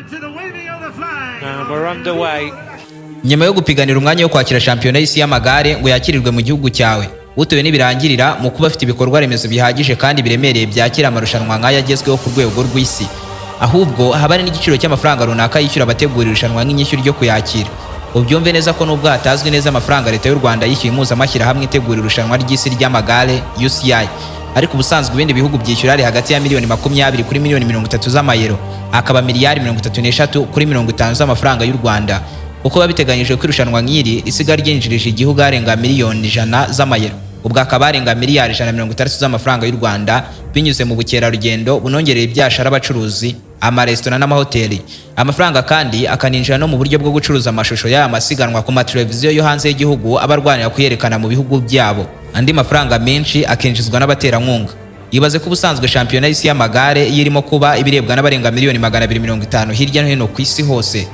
To the waving of the flag. And we're underway. Nyuma yo gupiganira umwanya wo kwakira shampiyona y'isi y'amagare ngo yakirirwe mu gihugu cyawe, utewe n'ibirangirira mu kuba afite ibikorwa remezo bihagije kandi biremereye byakira amarushanwa nk'aya agezweho ku rwego rw'isi, ahubwo haba hari n'igiciro cy'amafaranga runaka yishyura abategura irushanwa nk'inyishyu ryo kuyakira. Ubyumve neza ko nubwo hatazwi neza amafaranga leta y'u Rwanda yishyuye impuzamashyirahamwe itegura irushanwa ry'isi ry'amagare UCI, ariko ubusanzwe ibindi bihugu byishyura ari hagati ya miliyoni 20 kuri miliyoni 30 z'amayero, akaba miliyari 33 kuri 50 z'amafaranga y'u Rwanda, kuko biba biteganyijwe ko irushanwa nk'iri risiga ryinjirije igihugu arenga miliyoni 100 z'amayero, ubwo akaba arenga miliyari 160 z'amafaranga y'u Rwanda, binyuze mu bukerarugendo bunongerera ibyashara abacuruzi, amaresitora n'amahoteli. Amafaranga kandi akaninjira no mu buryo bwo gucuruza amashusho y'aya masiganwa ku mateleviziyo yo hanze y'igihugu aba arwanira kuyerekana mu bihugu byabo. Andi mafaranga menshi akinjizwa n'abaterankunga. Ibaze ko ubusanzwe shampiyona y'isi y'amagare iyo irimo kuba ibirebwa n'abarenga miliyoni 250 hirya no hino ku isi hose.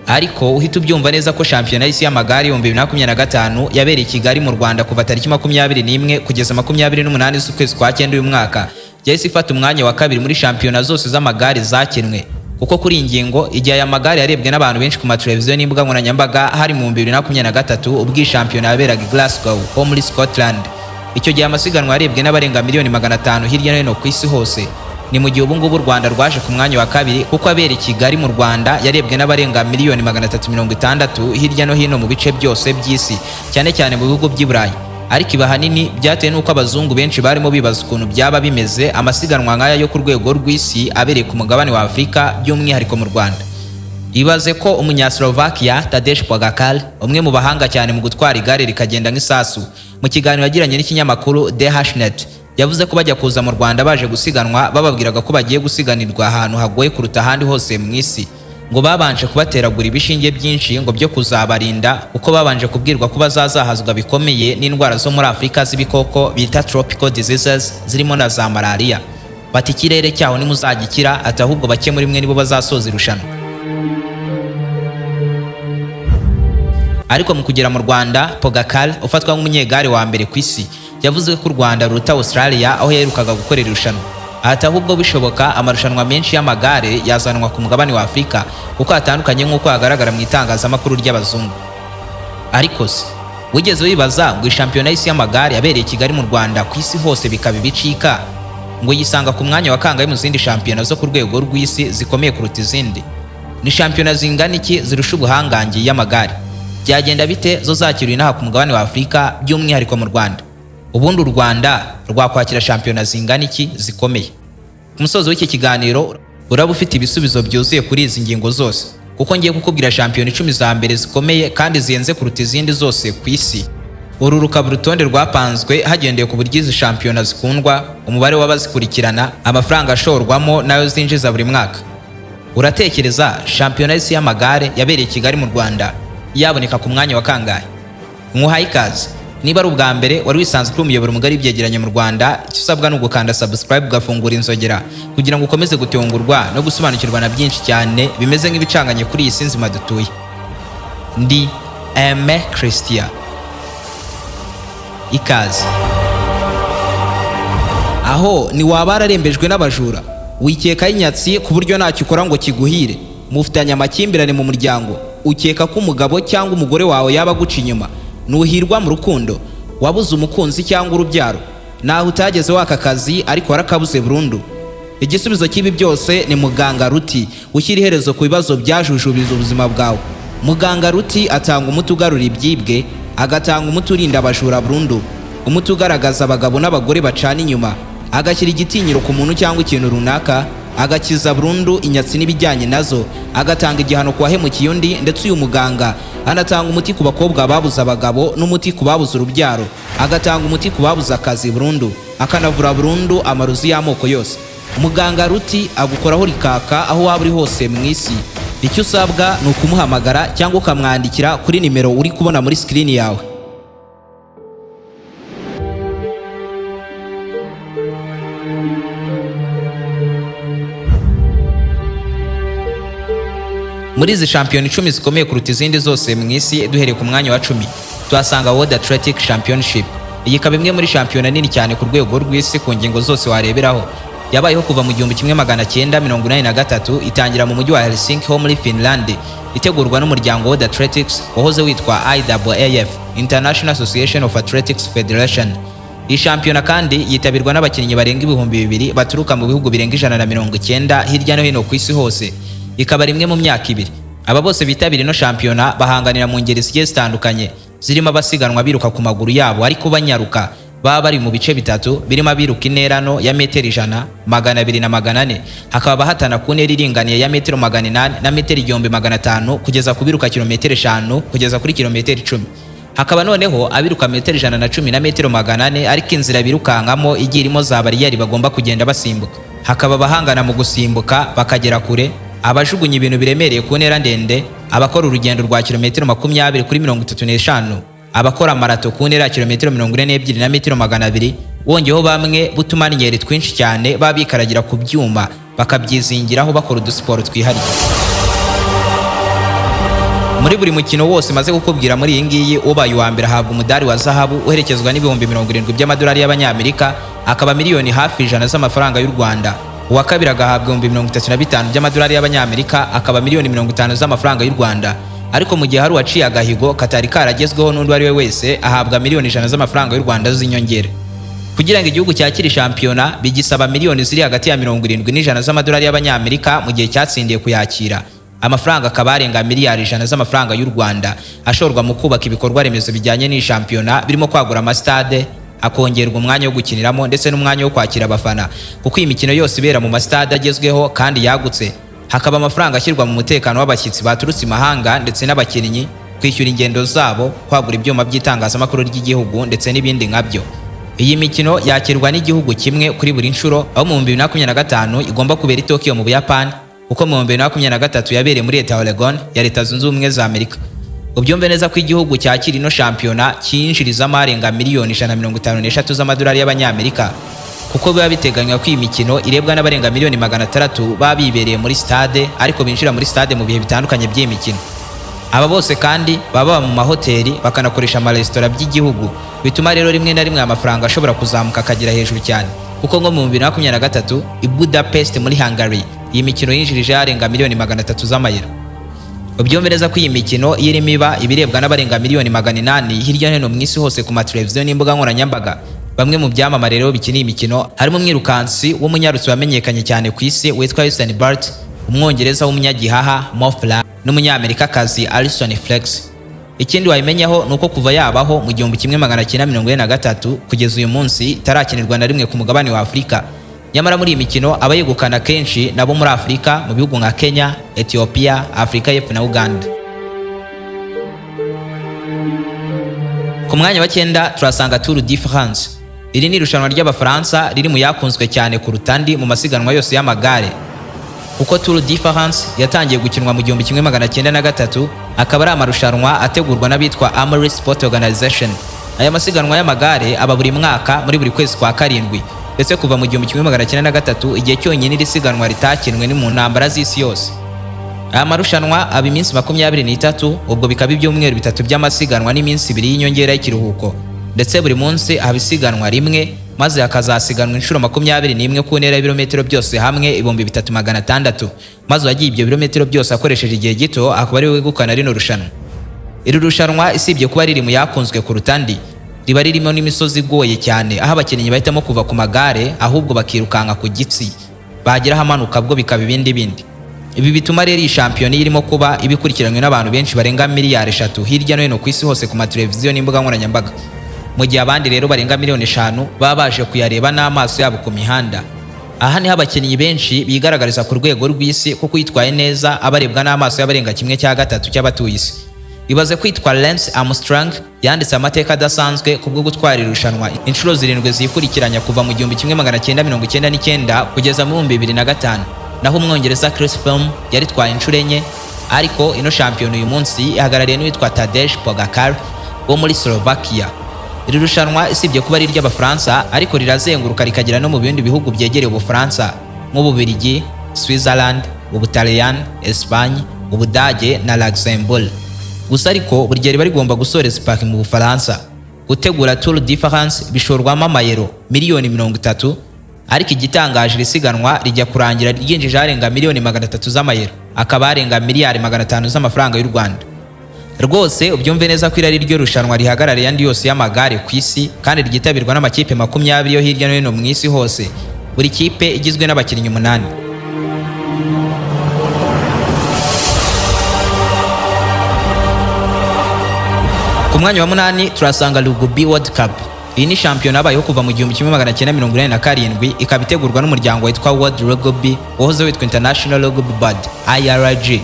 Ariko uhita ubyumva neza ko shampiyona y'isi y'amagare 2025 yabereye i Kigali mu Rwanda kuva tariki 21 kugeza 28 z'ukwezi kwa cyenda uyu mwaka, yahise ifata umwanya wa kabiri muri shampiyona zose z'amagare zakinwe, kuko kuri iyi ngingo igihe aya magare yarebwe n'abantu benshi ku mateleviziyo n'imbuga nkoranyambaga hari mu 2023, ubwo iyi shampiyona yaberaga i Glasgow ho muri Scotland. Icyo gihe amasiganwa yarebwe n'abarenga miliyoni 500 hirya no hino ku isi hose. Ni mu gihe ubu ngubu u Rwanda rwaje ku mwanya wa kabiri, kuko abera i Kigali mu Rwanda yarebwe n'abarenga miliyoni 360 hirya no hino mu bice byose by'isi, cyane cyane mu bihugu by'i Burayi. Ariko ibi ahanini byatewe n'uko abazungu benshi barimo bibaza ukuntu byaba bimeze amasiganwa nk'aya yo ku rwego rw'isi abereye ku mugabane wa Afurika, by'umwihariko mu Rwanda. Ibaze ko umunyaslovakia Tadej Pogacar, umwe mu bahanga cyane mu gutwara igare rikagenda nk'isasu, mu kiganiro yagiranye n'ikinyamakuru DHnet yavuze ko bajya kuza mu Rwanda baje gusiganwa bababwiraga ko bagiye gusiganirwa ahantu hagoye kuruta ahandi hose mu isi. Ngo babanje kubateragura ibishinge byinshi ngo byo kuzabarinda, kuko babanje kubwirwa ko bazazahazwa bikomeye n'indwara zo muri Afurika z'ibikoko bita tropical diseases zirimo na za malaria. Bati ikirere cyaho ntimuzagikira, ati ahubwo bake muri mwe nibo bazasoza irushanwa. Ariko mu kugera mu Rwanda, Pogacar ufatwa nk'umunyegare wa mbere ku isi yavuze ko u Rwanda ruruta Australia aho yaherukaga gukorera irushanwa. Ati ahubwo bishoboka amarushanwa menshi y'amagare yazanwa ku mugabane wa Afurika, kuko atandukanye nk'uko hagaragara mu itangazamakuru ry'abazungu. Ariko se wigeze wibaza ngo shampiyona y'isi y'amagare yabereye i Kigali mu Rwanda ku isi hose bikaba ibicika, ngo yisanga ku mwanya wa kangahe mu zindi shampiyona zo ku rwego rw'isi zikomeye kuruta izindi? Ni shampiyona zingana iki zirusha ubuhangange y'amagare? Byagenda bite zo zakiriwe inaha ku mugabane wa Afurika, by'umwihariko mu Rwanda? Ubundi u Rwanda rwakwakira shampiyona zingana iki zikomeye? Ku musozo w'iki kiganiro uraba ufite ibisubizo byuzuye kuri izi ngingo zose, kuko ngiye kukubwira shampiyona 10 za mbere zikomeye kandi zihenze kuruta izindi zose ku isi. Uru rukaba urutonde rwapanzwe hagendewe ku buryo izi shampiyona zikundwa, umubare w'abazikurikirana, amafaranga ashorwamo n'ayo zinjiza buri mwaka. Uratekereza shampiyona y'isi y'amagare yabereye i Kigali mu Rwanda yaboneka ku mwanya wa kangahe? Nkuhaye ikaze. Niba ari ubwa mbere wari wisanzwe kuri umuyoboro mugari w'ibyegeranyo mu Rwanda, icyo usabwa ni ugukanda subscribe ugafungura inzogera kugira ngo ukomeze gutungurwa no gusobanukirwa na byinshi cyane bimeze nk'ibicanganye kuri iyi si nzima dutuye. Ndi Aime Christian. Ikaze. Aho ni waba wararembejwe n'abajura, wikekaho inyatsi ku buryo ntacyo ukora ngo kiguhire, mufitanye amakimbirane mu muryango, ukeka ko umugabo cyangwa umugore wawe yaba aguca inyuma, nuhirwa mu rukundo, wabuze umukunzi cyangwa urubyaro, naho utageze waka akazi ariko warakabuze burundu. Igisubizo cy'ibi byose ni Muganga Ruti ushyira iherezo ku bibazo byajujubiza ubuzima bwawe. Muganga Ruti atanga umuti ugarura ibyibwe, agatanga umuti urinda abajura burundu, umuti ugaragaza abagabo n'abagore bacana inyuma, agashyira igitinyiro ku muntu cyangwa ikintu runaka, agakiza burundu inyatsi n'ibijyanye nazo, agatanga igihano ku wahemukiye undi. Ndetse uyu muganga anatanga umuti ku bakobwa babuze abagabo n'umuti ku babuze urubyaro, agatanga umuti ku babuze akazi burundu, akanavura burundu amarozi y'amoko yose. Muganga Ruti agukoraho rikaka aho waba uri hose mu isi. Icyo usabwa ni ukumuhamagara cyangwa ukamwandikira kuri nimero uri kubona muri sikirini yawe. Muri izi shampiyona 10 zikomeye kuruta izindi zose mu isi, duhereye ku mwanya wa 10 tuhasanga World Athletic Championship. Iyi ikaba imwe muri shampiyona nini cyane ku rwego rw'isi ku ngingo zose wareberaho. Yabayeho kuva mu 1983, itangira mu mujyi wa Helsinki ho muri Finland, itegurwa n'umuryango World Athletics wahoze witwa IAAF, International Association of Athletics Federation. Iyi shampiyona kandi yitabirwa n'abakinnyi barenga 2000 baturuka mu bihugu birenga 190 hirya no hino ku isi hose, ikaba rimwe mu myaka 2. Aba bose bitabira ino shampiyona bahanganira mu ngeri zigiye zitandukanye, zirimo abasiganwa biruka ku maguru yabo ariko banyaruka, baba bari mu bice bitatu birimo abiruka interano ya metero 100, 200 na 400, hakaba abahatana ku ntera iringaniye ya metero 800 na metero 1500, kugeza ku biruka kilometero 5 kugeza kuri kilometero 10. Hakaba noneho abiruka metero 110 na metero 400, ariko inzira birukankamo igiye irimo za bariyeri bagomba kugenda basimbuka. Hakaba abahangana mu gusimbuka bakagera kure, abajugunya ibintu biremereye ku ntera ndende, abakora urugendo rwa kilometero 20 kuri 35, abakora marato ku ntera ya kilometero 42 na metero 200, wongeyeho bamwe b'utumanyeri twinshi cyane baba bikaragira ku byuma bakabyizingiraho bakora udusiporo twihariye. Muri buri mukino wose maze kukubwira muri iyi ngiyi, ubaye uwa mbere ahabwa umudari wa zahabu uherekezwa n'70,000 by'amadolari y'abanyamerika, akaba miliyoni hafi 100 z'amafaranga y'u Rwanda. Uwa kabiri agahabwa 35,000 by'amadolari y'abanyamerika, akaba miliyoni 50 z'amafaranga y'u Rwanda. Ariko mu gihe hari uwaciye agahigo katari karagezweho n'undi uwo ari we wese, ahabwa miliyoni 100 z'amafaranga y'u Rwanda z'inyongera. Kugira ngo igihugu cyakire shampiyona bigisaba miliyoni ziri hagati ya 70 n'100 z'amadolari y'abanyamerika mu gihe cyatsindiye kuyakira, amafaranga akaba arenga miliyari 100 z'amafaranga y'u Rwanda ashorwa mu kubaka ibikorwa remezo bijyanye n'iyi shampiyona, birimo kwagura amasitade, hakongerwa umwanya wo gukiniramo ndetse n'umwanya wo kwakira abafana, kuko iyi mikino yose ibera mu masitade agezweho kandi yagutse. Hakaba amafaranga ashyirwa mu mutekano w'abashyitsi baturutse imahanga ndetse n'abakinnyi, kwishyura ingendo zabo, kwagura ibyuma by'itangazamakuru ry'igihugu ndetse n'ibindi nkabyo. Iyi mikino yakirwa n'igihugu kimwe kuri buri nshuro, aho mu 2025 igomba kubera i Tokyo mu Buyapani, kuko mu 2023 yabereye muri leta ya Oregon ya Leta Zunze Ubumwe za Amerika. Ubyumve neza ko igihugu cyakira ino shampiyona cyinjirizamo arenga miliyoni 153 z'amadolari y'abanyamerika, kuko biba biteganywa ko iyi mikino irebwa n'abarenga miliyoni 600 baba bibereye muri stade, ariko binjira muri stade mu bihe bitandukanye by'iyi mikino. Aba bose kandi baba baba mu mahoteli, bakanakoresha amaresitora by'igihugu. Bituma rero rimwe na rimwe amafaranga ashobora kuzamuka akagera hejuru cyane, kuko nko mu 2023 i Budapest muri Hungary iyi mikino yinjirije arenga miliyoni 300 z'amayero. Ubyumve neza ko iyi mikino iyo irimo iba, ibirebwa n'abarenga miliyoni 800 hirya no hino mu isi hose ku mateleviziyo n'imbuga nkoranyambaga. Bamwe mu byamamare rero bikina iyi mikino harimo umwirukansi w'umunyarutsi wamenyekanye cyane ku isi witwa Usain Bolt, umwongereza w'umunyagihaha Mo Farah n'umunyamerikakazi Alison Felix. Ikindi wabimenyaho ni uko kuva yabaho mu 1943 kugeza uyu munsi itarakinirwa na rimwe ku mugabane wa Afurika. Nyamara muri iyi mikino abayegukana kenshi nabo muri Afurika, mu bihugu nka Kenya, Ethiopia, Afurika y'Epfo na Uganda. Ku mwanya wa 9 turasanga Tour de France. Iri ni irushanwa ry'Abafaransa riri mu yakunzwe cyane kuruta andi mu masiganwa yose y'amagare, kuko Tour de France yatangiye gukinwa mu 1903, akaba ari amarushanwa ategurwa n'abitwa Amaury Sport Organization. Aya masiganwa y'amagare aba buri mwaka muri buri kwezi kwa karindwi, ndetse kuva mu 1903 igihe cyonyine iri siganwa ritakinwe ni mu ntambara z'isi yose. Aya marushanwa aba iminsi 23, ubwo bikaba ibyumweru 3 by'amasiganwa n'iminsi 2 y'inyongera y'ikiruhuko, ndetse buri munsi haba isiganwa rimwe, maze hakazasiganwa inshuro 21 ku ntera y'ibirometero byose hamwe 3600, maze uwagiye ibyo birometero byose akoresheje igihe gito akaba ariwe wegukana rino rushanwa. Iri rushanwa isibye kuba riri mu yakunzwe kuruta andi, riba ririmo n'imisozi igoye cyane, aho abakinnyi bahitamo kuva ku magare ahubwo bakirukanka ku gitsi, bagera ahamanuka bwo bikaba ibindi bindi. Ibi bituma rero iyi shampiyona irimo kuba ibikurikiranywe n'abantu benshi barenga miliyari 3 hirya no hino ku isi hose ku mateleviziyo n'imbuga nkoranyambaga, mu gihe abandi rero barenga miliyoni 5 baba baje kuyareba n'amaso yabo ku mihanda. Aha niho abakinnyi benshi bigaragariza ku rwego rw'isi, kuko uyitwaye neza abarebwa n'amaso y'abarenga 1/3 cy'abatuye isi. Ibaze kwitwa Lance Armstrong yanditse amateka adasanzwe kubwo gutwara irushanwa inshuro 7 zikurikiranya kuva mu 1999 kugeza mu 2005. Naho umwongereza Chris Froome yaritwaye inshuro 4, ariko ino shampiyona uyu munsi ihagarariye n'uwitwa Tadej Pogacar wo muri Slovakia. Iri rushanwa isibye kuba ari iry'Abafaransa, ariko rirazenguruka rikagera no mu bindi bihugu byegereye Ubufaransa nk'Ububiligi, Switzerland, Ubutaliyani, Espagne, Ubudage na Luxembourg. Gusa ariko buri gihe riba rigomba gusoreza ipaki mu Bufaransa. Gutegura Tour de France bishorwamo amayero miliyoni 30, Ariko igitangaje, iri siganwa rijya kurangira ryinjije arenga miliyoni 300 z'amayero, akaba arenga miliyari 500 z'amafaranga y'u Rwanda. Rwose ubyumve neza ko iri ari ryo rushanwa rihagarariye andi yose y'amagare ku isi, kandi ryitabirwa n'amakipe 20 yo hirya no hino mu isi hose, buri kipe igizwe n'abakinnyi 8. Ku mwanya wa 8 turasanga Rugby World Cup. Iyi ni shampiyona yabayeho kuva mu 1987, ikaba itegurwa n'umuryango witwa World Rugby wahoze witwa International Rugby Board, IRG.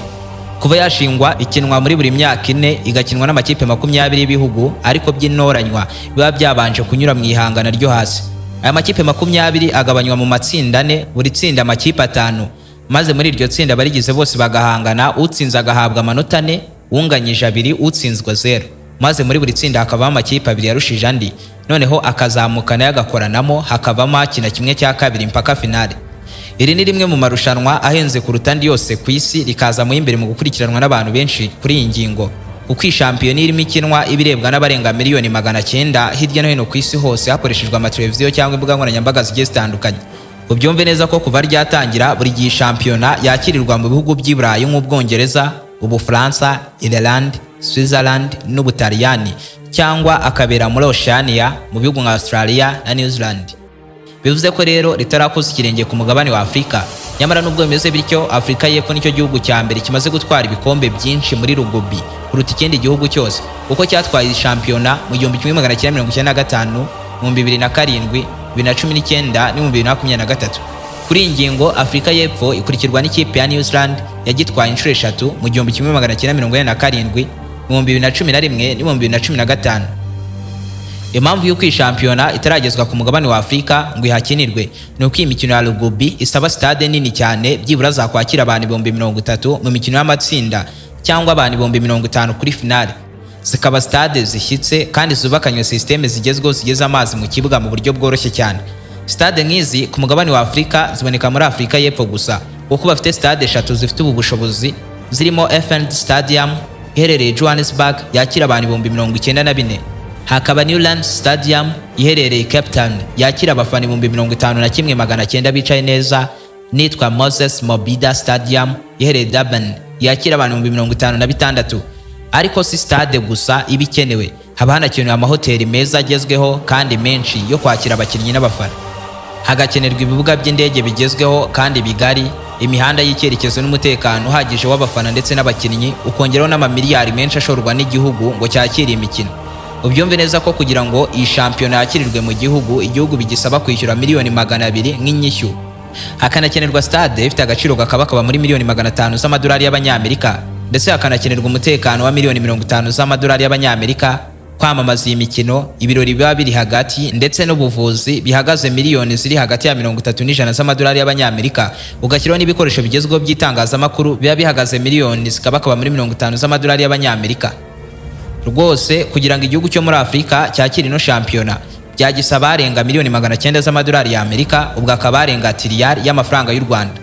Kuva yashingwa ikinwa muri buri myaka 4, igakinwa n'amakipe 20 y'ibihugu ariko by'intoranywa biba byabanje kunyura mu ihangana ryo hasi. Aya makipe 20 agabanywa mu matsinda 4, buri tsinda amakipe 5, maze muri iryo tsinda abarigize bose bagahangana, utsinze agahabwa amanota 4, unganyije 2, utsinzwe 0. Maze muri buri tsinda hakavamo amakipe 2 yarushije andi, noneho akazamuka nayo agakoranamo, hakavamo akina 1/2 mpaka finale. Iri ni rimwe mu marushanwa ahenze kuruta andi yose ku isi, rikaza mu y'imbere mu gukurikiranwa n'abantu benshi kuri iyi ngingo, kuko iyi shampiyona irimo ikinwa ibirebwa n'abarenga miliyoni 900 hirya no hino ku isi hose, hakoreshejwe amateleviziyo cyangwa imbuga nkoranyambaga zigiye zitandukanye. Ubyumve neza ko kuva ryatangira, buri gihe shampiyona yakirirwa mu bihugu by'i Burayi nk'Ubwongereza, Ubufaransa, Ireland, Switzerland n'Ubutaliyani, cyangwa akabera muri Oceania mu bihugu nka Australia na New Zealand. Bivuze ko rero ritarakoza ikirenge ku mugabane wa Afurika. Nyamara nubwo bimeze bityo, Afurika y'Epfo nicyo gihugu cya mbere kimaze gutwara ibikombe byinshi muri rugby kuruta ikindi gihugu cyose, kuko cyatwaye iyi shampiyona mu 1995, mu 2007, 2019 no mu 2023. Kuri iyi ngingo, Afurika y'Epfo ikurikirwa n'ikipe ya New Zealand yagitwaye inshuro 3 mu 1987, mu 2011 no mu 2015. Impamvu y'uko iyi shampiyona itaragezwa ku mugabane wa Afurika ngo ihakinirwe ni uko iyi mikino ya rugby isaba stade nini cyane, byibura zakwakira abantu 30,000 mu mikino y'amatsinda cyangwa abantu 50,000 kuri finale, zikaba stade zishyitse kandi zubakanywe sisiteme zigezweho zigeza amazi mu kibuga mu buryo bworoshye cyane. Stade nk'izi ku mugabane wa Afurika ziboneka muri Afurika y'Epfo gusa, kuko bafite stade 3 zifite ubu bushobozi, zirimo FNB Stadium iherereye Johannesburg yakira abantu 94,000, hakaba Newlands Stadium iherereye Cape Town yakira abafana 51,900 bicaye neza, nitwa Moses Mabhida Stadium iherereye Durban yakira abantu 56,000. Ariko si stade gusa iba ikenewe, haba hanakenewe amahoteli meza agezweho kandi menshi yo kwakira abakinnyi n'abafana, hagakenerwa ibibuga by'indege bigezweho kandi bigari, imihanda y'icyerekezo n'umutekano uhagije w'abafana ndetse n'abakinnyi, ukongeraho n'amamiliyari menshi ashorwa n'igihugu ngo cyakire imikino. Ubyumve neza ko kugira ngo iyi shampiyona yakirirwe mu gihugu, igihugu bigisaba kwishyura miliyoni 200 nk'inyishyu, hakanakenerwa stade ifite agaciro gakabakaba muri miliyoni 500 z'amadolari y'Abanyamerika, ndetse hakanakenerwa umutekano wa miliyoni 50 z'amadolari y'Abanyamerika, kwamamaza iyi mikino, ibirori biba biri hagati ndetse n'ubuvuzi bihagaze miliyoni ziri hagati ya 30 n'ijana z'amadolari y'Abanyamerika, ugashyiraho n'ibikoresho bigezweho by'itangazamakuru biba bihagaze miliyoni zikabakaba muri 50 z'amadolari y'Abanyamerika. Rwose kugira ngo igihugu cyo muri Afurika cyakire ino shampiyona byagisaba arenga miliyoni 900 z'amadolari y'Amerika, ubwo akaba arenga tiriyari y'amafaranga y'u Rwanda.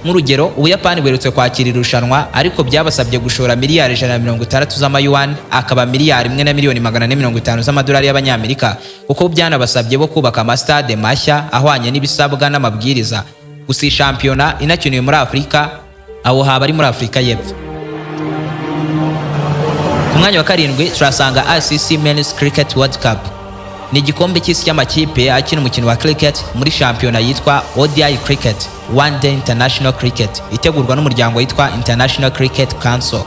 Nk'urugero, Ubuyapani buherutse kwakira irushanwa, ariko byabasabye gushora miliyari 160 z'amayuwani, akaba miliyari 1 na miliyoni 450 z'amadolari y'Abanyamerika, kuko byanabasabye bo kubaka amasitade mashya ahwanye n'ibisabwa n'amabwiriza. Gusa iyi shampiyona inakiniwe muri Afurika, aho haba ari muri Afurika y'Epfo. Ku mwanya wa 7 turasanga ICC Men's Cricket World Cup. Ni igikombe cy'isi cy'amakipe akina umukino wa cricket muri shampiyona yitwa ODI Cricket, One Day International Cricket, itegurwa n'umuryango witwa International Cricket Council,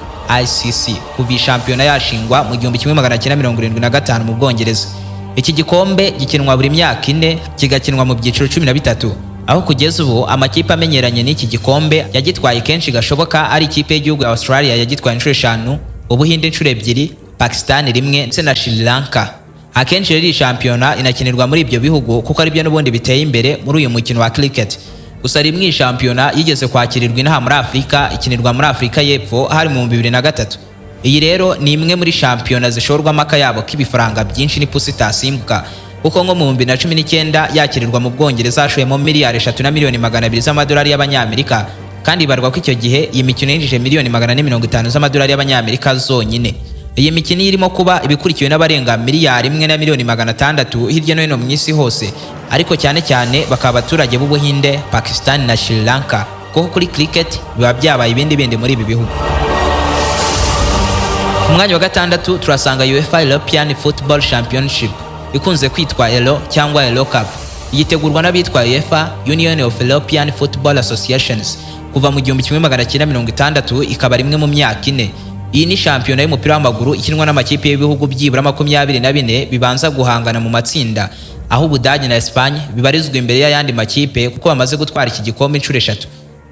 ICC, kuva iyi shampiyona yashingwa mu 1975 mu Bwongereza. Iki gikombe gikinwa buri myaka 4, kigakinwa mu byiciro 13, aho kugeza ubu amakipe amenyeranye n'iki gikombe yagitwaye kenshi gashoboka ari ikipe y'igihugu ya Australia yagitwaye inshuro 5, Ubuhinde inshuro 2, Pakistan 1 ndetse na Sri Lanka. Akenshi rero iyi shampiyona inakinirwa muri ibyo bihugu kuko aribyo n'ubundi biteye imbere muri uyu mukino wa cricket. Gusa rimwe iyi shampiyona yigeze kwakirirwa inaha muri Afurika, ikinirwa muri Afurika y'Epfo hari mu 2003. Iyi rero ni imwe muri shampiyona zishorwamo akayabo k'ibifaranga byinshi n'ipusi itasimbuka, kuko nko mu 2019 yakirirwa mu Bwongereza hashoyemo miliyari 3 na miliyoni 200 z'amadolari y'Abanyamerika, kandi ibarwa ko icyo gihe iyi mikino yinjije miliyoni 450 z'amadolari y'Abanyamerika zonyine. Iyi mikino irimo kuba ibikurikiwe n'abarenga 1,600,000,000 hirya no hino mu isi hose, ariko cyane cyane bakaba abaturage b'Ubuhinde, Pakistan na Sri Lanka, kuko kuri cricket biba byabaye ibindi bindi muri ibi bihugu. Ku mwanya wa gatandatu turasanga UEFA European Football Championship, ikunze kwitwa Euro cyangwa Euro Cup. Yitegurwa n'abitwa UEFA, Union of European Football Associations, kuva mu 1960, ikaba rimwe mu myaka 4. Iyi ni shampiyona y'umupira w'amaguru ikinwa n'amakipe y'ibihugu byibura 24 bibanza guhangana mu matsinda, aho Ubudage na Espagne bibarizwa imbere y'ayandi makipe kuko bamaze gutwara iki gikombe inshuro 3.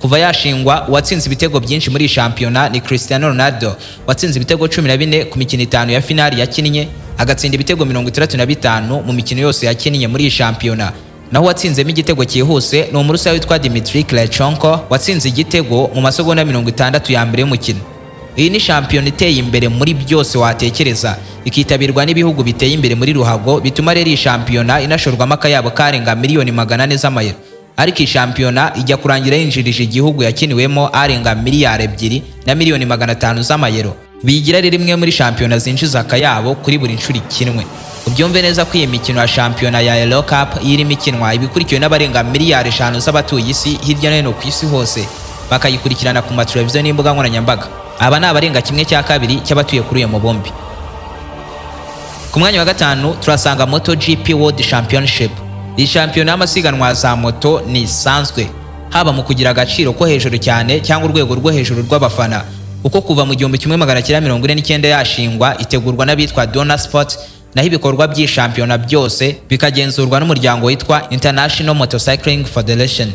Kuva yashingwa, uwatsinze ibitego byinshi muri iyi shampiyona ni Cristiano Ronaldo, watsinze ibitego 14 ku mikino 5 ya finali yakinnye, agatsinda ibitego 65 mu mikino yose yakinnye muri iyi shampiyona. Naho uwatsinzemo igitego cyihuse ni Umurusiya witwa Dmitry Klechonko, watsinze igitego mu masegonda 60 ya mbere y'umukino. Iyi ni shampiyona iteye imbere muri byose watekereza, ikitabirwa n'ibihugu biteye imbere muri ruhago, bituma rero iyi shampiyona inashorwamo akayabo karenga miliyoni 400 z'amayero. Ariko iyi shampiyona ijya kurangira yinjirije igihugu yakiniwemo arenga 2,500,000,000 z'amayero. Bigira rero imwe muri shampiyona zinjiza akayabo kuri buri nshuro ikinwe. Ubyumve neza ko iyi mikino ya shampiyona ya Euro Cup irimo ikinwa ibikurikiwe n'abarenga miliyari 5 z'abatuye isi hirya no hino ku isi hose, bakayikurikirana ku mateleviziyo n'imbuga nkoranyambaga. Aba ni abarenga 1/2 cy'abatuye kuri uyu mubumbe. Ku mwanya wa gatanu turasanga MotoGP World Championship. Iyi shampiyona y'amasiganwa za moto ni isanzwe, haba mu kugira agaciro ko hejuru cyane cyangwa urwego rwo hejuru rw'abafana, kuko kuva mu 1949 yashingwa, itegurwa n'abitwa Dona Sport, naho ibikorwa by'iyi shampiyona byose bikagenzurwa n'umuryango witwa International Motorcycling Federation.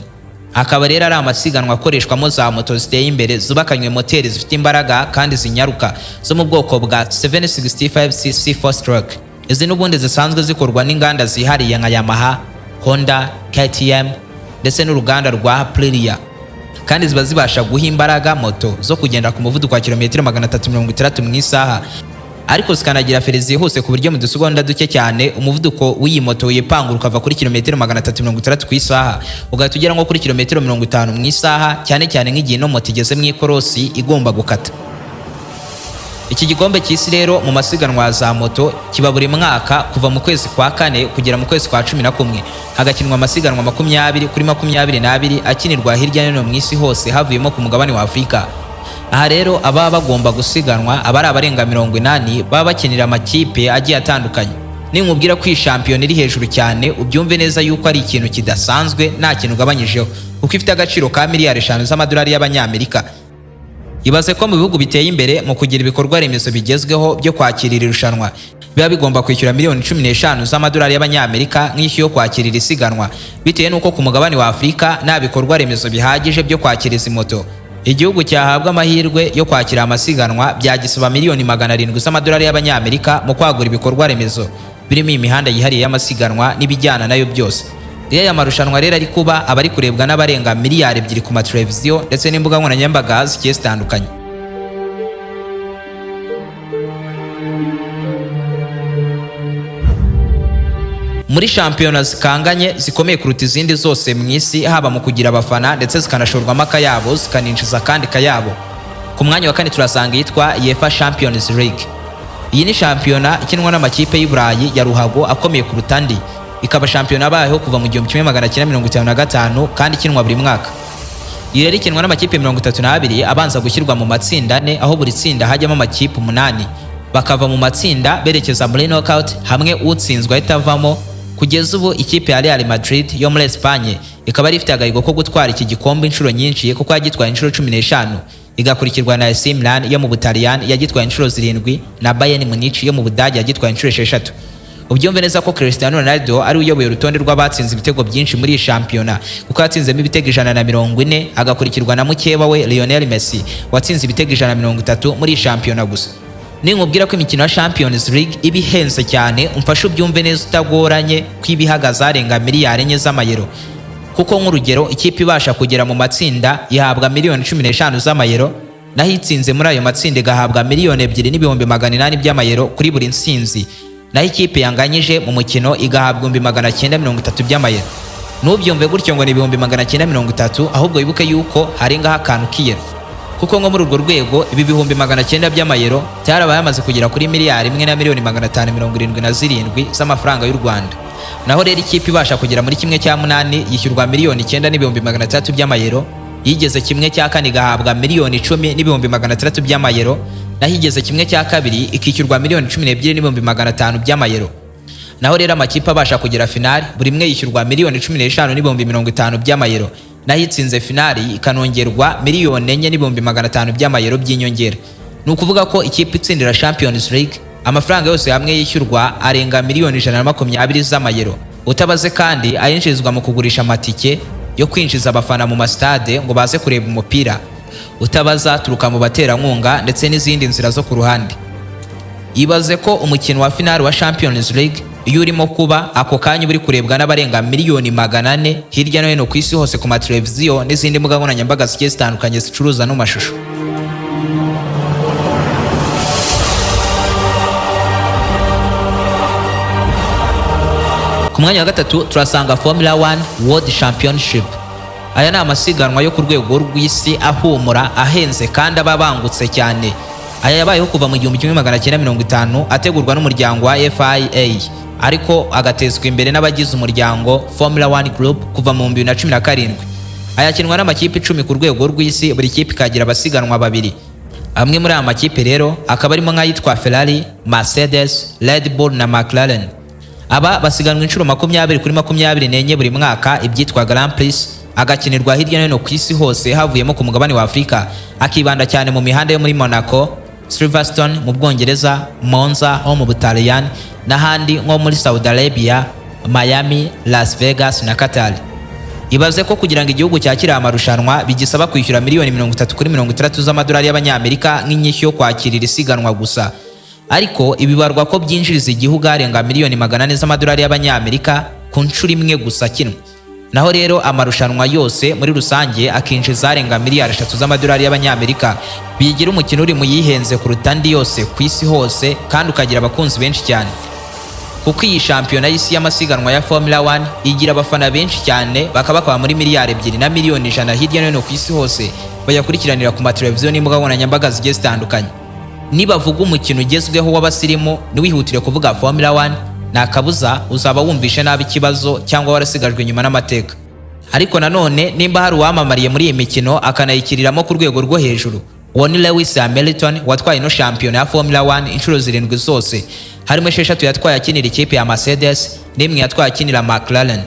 Akaba rero ari amasiganwa akoreshwamo za moto ziteye imbere, zubakanywe moteri zifite imbaraga kandi zinyaruka zo mu bwoko bwa 765cc 4 stroke. Izi n'ubundi zisanzwe zikorwa n'inganda zihariye nka Yamaha, Honda, KTM ndetse n'uruganda rwa Aprilia, kandi ziba zibasha guha imbaraga moto zo kugenda ku muvuduko wa kilometero 360 mu isaha, ariko zikanagira feri zihuse ku buryo mu dusegonda duke cyane umuvuduko w'iyi moto wipangura ukava kuri kilometero 360 ku isaha ugahita ugera nko kuri kilometero 50 mu isaha, cyane cyane nk'igihe ino moto igeze mu ikorosi igomba gukata. Iki gikombe cy'isi rero mu masiganwa za moto kiba buri mwaka kuva mu kwezi kwa 4 kugera mu kwezi kwa 11, hagakinwa amasiganwa 20 kuri 22 akinirwa hirya no hino mu isi hose, havuyemo ku mugabane wa Afurika. Aha rero ababa bagomba gusiganwa aba ari abarenga 80 baba bakinira amakipe agiye atandukanye. Ninkubwira ko iyi shampiyona iri hejuru cyane, ubyumve neza yuko ari ikintu kidasanzwe, nta kintu ugabanyijeho, kuko ifite agaciro ka miliyari 5 z'amadolari y'abanyamerika. Ibaze ko mu bihugu biteye imbere mu kugira ibikorwa remezo bigezweho byo kwakira iri rushanwa biba bigomba kwishyura miliyoni 15 z'amadolari y'abanyamerika nk'ishyu yo kwakira iri siganwa, bitewe n'uko ku mugabane wa Afurika nta bikorwa remezo bihagije byo kwakira izi moto. Igihugu cyahabwa amahirwe yo kwakira amasiganwa byagisaba miliyoni 700 z'amadolari y'abanyamerika mu kwagura ibikorwa remezo birimo imihanda yihariye y'amasiganwa n'ibijyana nayo byose. Iyo aya marushanwa rero ari kuba, aba ari kurebwa n'abarenga miliyari 2 ku mateleviziyo ndetse n'imbuga nkoranyambaga zigiye zitandukanye. Muri shampiyona zikanganye zikomeye kuruta izindi zose mu isi, haba mu kugira abafana ndetse zikanashorwamo akayabo, zikaninjiza akandi kayabo, ku mwanya wa kane turasanga iyitwa UEFA Champions League. Iyi ni shampiyona ikinwa n'amakipe y'i Burayi ya ruhago akomeye kuruta andi, ikaba shampiyona yabayeho kuva mu 1955 kandi ikinwa buri mwaka. Iyi rero ikinwa n'amakipe 32 abanza gushyirwa mu matsinda 4, aho buri tsinda hajyamo amakipe 8, bakava mu matsinda berekeza muri knockout, hamwe utsinzwe ahita avamo. Kugeza ubu ikipe ya Real Madrid yo muri Espagne ikaba ari ifite agahigo ko gutwara iki gikombe inshuro nyinshi, kuko yagitwaye inshuro 15, igakurikirwa na AC Milan yo mu Butaliyani yagitwaye inshuro 7, na Bayern Munich yo mu Budage yagitwaye inshuro 6. Ubyumve neza ko Cristiano Ronaldo ari uyoboye urutonde rw'abatsinze ibitego byinshi muri iyi shampiyona, kuko yatsinzemo ibitego 140, agakurikirwa na mukeba we Lionel Messi watsinze ibitego 130 muri iyi shampiyona gusa. Ninkubwira ko imikino ya Champions League iba ihenze cyane, umfashe ubyumve neza utagoranye ko iba ihagaze arenga miliyari 4 z'amayero, kuko nk'urugero ikipe ibasha kugera mu matsinda ihabwa miliyoni 15 z'amayero, naho itsinze muri ayo matsinda igahabwa 2,800,000 by'amayero kuri buri nsinzi, naho ikipe yanganyije mu mukino igahabwa 930,000 by'amayero. Ntubyumve gutyo ngo ni 930,000, ahubwo wibuke yuko harengaho akantu k'iyero, kuko Kuko nko muri urwo rwego ibi 900,000 by'amayero byarabaye yamaze kugera kuri 1,577,000,000 z'amafaranga y'u Rwanda. Naho rero ikipe ibasha kugera muri 1/8 yishyurwa 9,600,000 by'amayero, yigeze 1/4 igahabwa 10,600,000 by'amayero, naho igeze 1/2 ikishyurwa 12,500,000 by'amayero. Naho rero amakipe abasha kugera finali buri imwe yishyurwa 15,050,000 by'amayero, naho itsinze finali ikanongerwa 4,500,000 by'amayero by'inyongera. Ni ukuvuga ko ikipe itsindira Champions League amafaranga yose hamwe yishyurwa arenga 120,000,000 z'amayero. Utabaze kandi ayinjirizwa mu kugurisha amatike yo kwinjiza abafana mu masitade ngo baze kureba umupira, utabaza turuka mu baterankunga ndetse n'izindi nzira zo ku ruhande. Ibaze ko umukino wa finali wa Champions League iyo urimo kuba ako kanya uri kurebwa n'abarenga 400,000,000 hirya no hino ku isi hose ku mateleviziyo n'izindi mbuga nkoranyambaga zigiye zitandukanye zicuruza no mashusho. Ku mwanya wa gatatu turasanga Formula 1 World Championship. Aya ni amasiganwa yo ku rwego rw'isi ahumura, ahenze kandi aba abangutse cyane. Aya yabayeho kuva mu 1950 ategurwa n'umuryango wa FIA, ariko agatezwa imbere n'abagize umuryango Formula 1 Group kuva mu 2017. Ayakinwa n'amakipe 10 ku rwego rw'isi, buri kipe ikagira abasiganwa babiri. Amwe muri aya makipe rero akaba arimo nk'ayitwa Ferrari, Mercedes, Red Bull na McLaren. Aba basiganwa inshuro 20 kuri 24 buri mwaka, ibyitwa Grand Prix, agakinirwa hirya no hino ku isi hose havuyemo ku mugabane wa Afurika, akibanda cyane mu mihanda yo muri Monaco, Silverstone mu Bwongereza, Monza ho mu Butaliyani n'ahandi nko muri Saudi Arabia, Miami, Las Vegas na Qatar. Ibaze ko kugira ngo igihugu cyakire amarushanwa bigisaba kwishyura 30,000,000 kuri 60 z'amadolari y'abanyamerika nk'inyishyu yo kwakirira isiganwa gusa. Ariko ibibarwa ko byinjiriza igihugu arenga 400,000,000 z'amadolari y'abanyamerika ku nshuro imwe gusa kinwe. Naho rero amarushanwa yose muri rusange akinjiza arenga 3 miliyari z'amadolari y'abanyamerika, bigira umukino uri mu yihenze kuruta andi yose ku isi hose kandi ukagira abakunzi benshi cyane. Kuko iyi shampiyona y'isi y'amasiganwa ya Formula 1 igira abafana benshi cyane, bakabakaba muri 2,100,000,000 hirya no hino ku isi hose, bayakurikiranira ku mateleviziyo n'imbuga nkoranyambaga zigiye zitandukanye. Nibavuga umukino ugezweho w'abasirimu ntiwihutire kuvuga Formula 1, nta kabuza uzaba wumvishe nabi ikibazo cyangwa warasigajwe inyuma n'amateka. Ariko nanone nimba hari uwamamariye muri iyi mikino akanayikiriramo ku rwego rwo hejuru, uwo ni Lewis Hamilton watwaye ino shampiyona ya Formula 1 inshuro 7 zose, harimo 6 yatwaye akinira ikipe ya Mercedes n'imwe yatwaye akinira McLaren.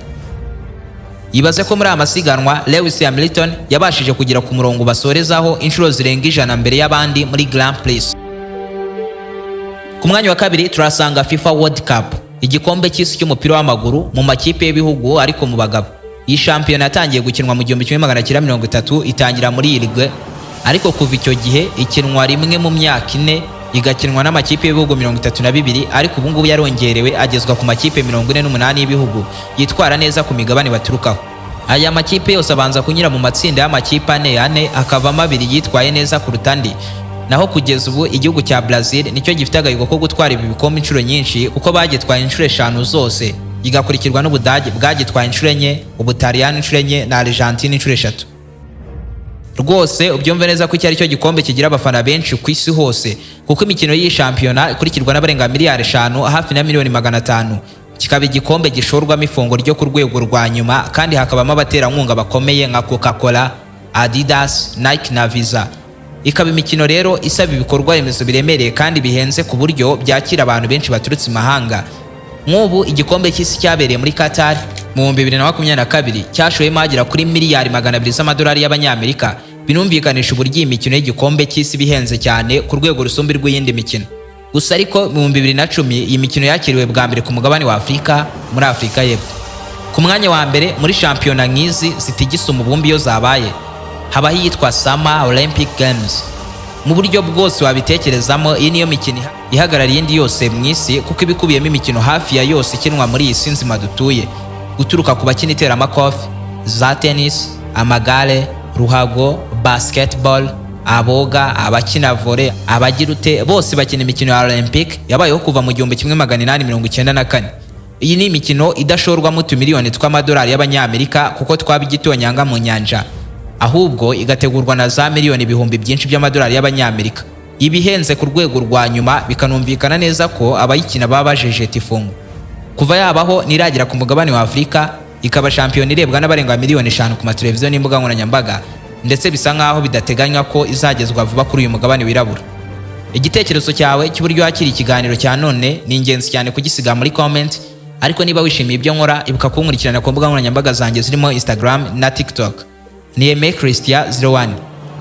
Ibaze ko muri aya masiganwa Lewis Hamilton yabashije kugera ku murongo basorezaho inshuro zirenga 100 mbere y'abandi muri Grand Prix. Ku mwanya wa kabiri turasanga FIFA World Cup, igikombe cy'isi cy'umupira w'amaguru mu makipe y'ibihugu ariko mu bagabo. Iyi shampiyona yatangiye gukinwa mu 1930 itangira muri Uruguay, ariko kuva icyo gihe ikinwa rimwe mu myaka 4, igakinwa n'amakipe y'ibihugu 32, ariko ubu ngubu yarongerewe agezwa ku makipe 48 y'ibihugu yitwara neza ku migabane baturukaho. Aya makipe yose abanza kunyura mu matsinda y'amakipe 4 akavamo 2 yitwaye neza kuruta andi. Naho kugeza ubu igihugu cya Brazil nicyo gifite agahigo ko gutwara ibi bikombe inshuro nyinshi, kuko bagitwaye inshuro 5 zose, igakurikirwa n'Ubudage bwagitwaye inshuro 4, Ubutaliyani inshuro 4 na Argentine inshuro 3. Rwose ubyumve neza ko iki ari cyo gikombe kigira abafana benshi ku isi hose, kuko imikino y'iyi shampiyona ikurikirwa n'abarenga 5 miliyari hafi na 500,000,000, kikaba igikombe gishorwamo ifungo ryo ku rwego rwa nyuma, kandi hakabamo abaterankunga bakomeye nka Coca-Cola, Adidas, Nike na Visa. Ikaba imikino rero isaba ibikorwa remezo biremereye kandi bihenze ku buryo byakira abantu benshi baturutse imahanga. Nk'ubu igikombe cy'isi cyabereye muri Qatar mu 2022 cyashoyemo agera kuri 200,000,000 z'amadolari y'abanyamerika. Binumvikanisha uburyo iyi mikino y'igikombe cy'isi bihenze cyane ku rwego rusumba rw'iyindi mikino. Gusa ariko mu 2010 iyi mikino yakiriwe bwa mbere ku mugabane wa Afurika muri Afurika y'Epfo. Ku mwanya wa mbere muri shampiyona nk'izi zitigisa umubumbi iyo zabaye, habaho iyitwa Summer Olympic Games. Mu buryo bwose wabitekerezamo, iyi niyo mikino ihagarariye indi yose mu isi, kuko ibikubiyemo imikino hafi ya yose ikinwa muri iyi si nzima dutuye, guturuka ku bakina iteramakofe, za tennis, amagare, ruhago, basketball, aboga, abakina volley, abagira ute, bose bakina imikino ya Olympic yabayeho kuva mu 1894. Iyi ni imikino idashorwamo utumiliyoni tw'amadolari y'abanyamerika kuko twaba igitonyanga mu nyanja. Ahubwo igategurwa na za miliyoni ibihumbi byinshi by'amadolari y'Abanyamerika, iba ihenze ku rwego rwa nyuma, bikanumvikana neza ko abayikina baba bajejeta ifungo. Kuva yabaho ntiragera ku mugabane wa Afurika, ikaba shampiyona irebwa n'abarenga miliyoni 5 ku mateleviziyo n'imbuga nkoranyambaga, ndetse bisa nk'aho bidateganywa ko izagezwa vuba kuri uyu mugabane wirabura. Igitekerezo cyawe cy'uburyo wakira ikiganiro cya none ni ingenzi cyane kugisiga muri comment. Ariko niba wishimiye ibyo nkora, ibuka kunkurikirana ku mbuga nkoranyambaga zanjye zirimo Instagram na TikTok, ni Aime Christian 01.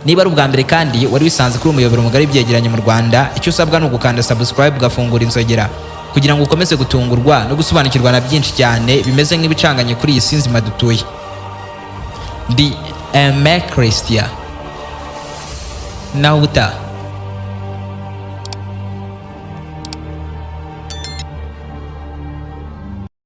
Niba ari ubwa mbere kandi wari wisanze kuri umuyoboro mugari w'ibyegeranyo mu Rwanda, icyo usabwa ni ugukanda subscribe, ugafungura inzogera kugira ngo ukomeze gutungurwa no gusobanukirwa na byinshi cyane bimeze nk'ibicanganye kuri iyi si nzima dutuye. Ndi Aime Christian, naho ubutaha.